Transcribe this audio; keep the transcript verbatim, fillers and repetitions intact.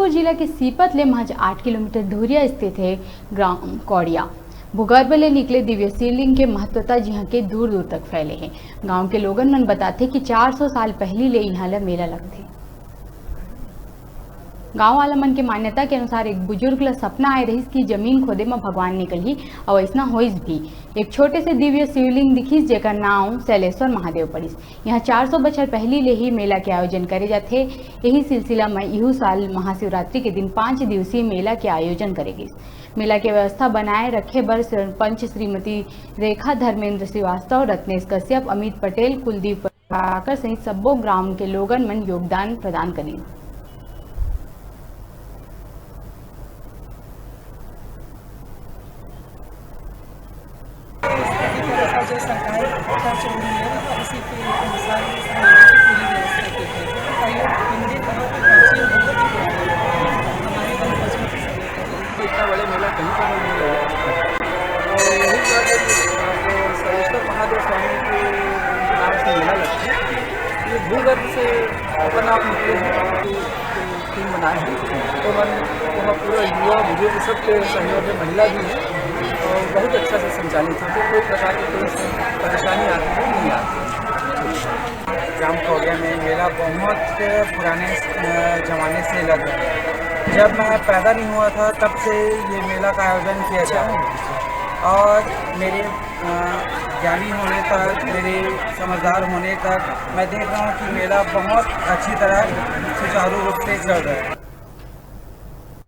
बिलासपुर जिला के सीपत ले महज आठ किलोमीटर दूरिया स्थित हे ग्राम कौड़िया। भूगर्भ ले निकले दिव्य शिवलिंग के महत्वता जिहां के दूर दूर तक फैले हे। गांव के लोगन मन बताथे कि चार सौ साल पहिली ले इहां ले मेला लगथे। गांव वाला मन के मान्यता के अनुसार एक बुजुर्ग ला सपना आए रहिस कि जमीन खोदे म भगवान निकलही, अउ अइसना होइस भी। एक छोटे से दिव्य शिवलिंग दिखिस, जेकर नांव शैलेश्वर महादेव पड़िस। इहां चार सौ बछर पहिली ले ही मेला के आयोजन करे जाथे। यही सिलसिला म इहू साल महाशिवरात्रि के दिन पांच दिवसीय मेला के आयोजन करे गिस। मेला के व्यवस्था बनाए रखे बर सरपंच श्रीमती रेखा धर्मेंद्र श्रीवास्तव, रत्नेश कश्यप, अमित पटेल, कुलदीप प्रभाकर सहित सब्बो ग्राम के लोगन मन योगदान प्रदान करिन। जो सरकार का जो नियम था, उसी के अनुसार ये सब मेले की पूरी व्यवस्था की गई है। और ये मंदिर बहुत ही प्राचीन, बहुत ही पुराना है। हमारे पूर्वजों के समय का है। इतना बड़े मेला कहीं पर नहीं मिलेगा। और यही बात है कि जो सलेश्वर महादेव स्वामी के नाम से मेला लगता है, ये भूगर्भ से अपने आप निकले हैं। टीम बनाए हैं। तो मन, तो मैं पूरा युवा बुजुर्ग सबके सहयोग है, महिला भी है, और बहुत अच्छा से संचालित होते, कोई प्रकार की कोई परेशानी आती है, नहीं आती। ग्राम कौड़िया में मेला बहुत पुराने, अ, जमाने से लग रहा है। जब मैं पैदा नहीं हुआ था, तब से ये मेला का आयोजन किया जा रहा है। और मेरे, अ, ज्ञानी होने तक, मेरे समझदार होने तक मैं देख रहा हूँ कि मेला बहुत अच्छी तरह सुचारू रूप से चल रहा है।